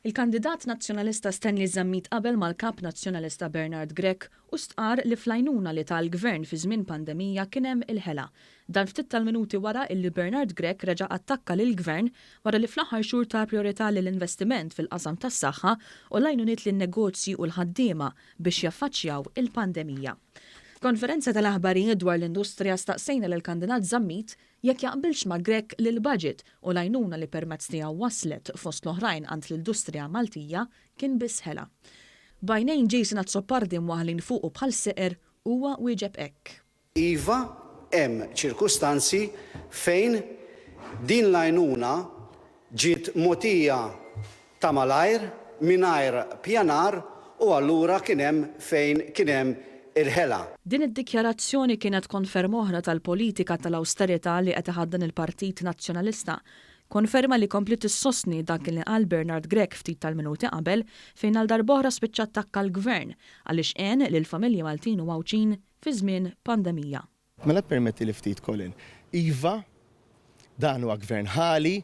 Il-kandidat Nazzjonalista Stanley Zammit qabel mal-Kap Nazzjonalista Bernard Grech u stqarr li fl-għajnuna li ta l-Gvern fi żmien pandemija kien hemm il-ħela. Dan ftit tal-minuti wara illi Bernard Grech reġa' attakka lill-Gvern wara li fl-aħħar xhur ta prijorità lill-investiment fil-qasam tas-saħħa u l-għajnuniet lin-negozji u l-ħaddiema biex jaffaċċjaw il-pandemija. F'konferenza tal-aħbarijiet dwar l-industrija staqsejna lill-kandidat Zammit jekk jaqbilx ma' Grech li l-budget u l-għajnuna li permezz tiegħu waslet fost l-oħrajn għand l-industrija Maltija kien biss ħela. B'għajnejn Jason Azzopardi mwaħħlin fuqu bħal seqer huwa wieġeb hekk. Iva, hemm ċirkustanzi fejn din l-għajnuna ġiet mogħtija ta' malajr mingħajr pjanar u allura kien hemm fejn kien hemm il-ħela. Din id-dikjarazzjoni kienet konferma oħra tal-politika tal-awsterità li qed iħaddan il-Partit Nazzjonalista. Konferma li kompliet issostni dak li qal Bernard Grech ftit tal-minuti qabel fejn għal darb'oħra spiċċa attakka l-Gvern għaliex għen lill-familji Maltin u Għawdxin fi żmien pandemija. Mela ppermettili ftit Colin. Iva, dan huwa gvern ħali.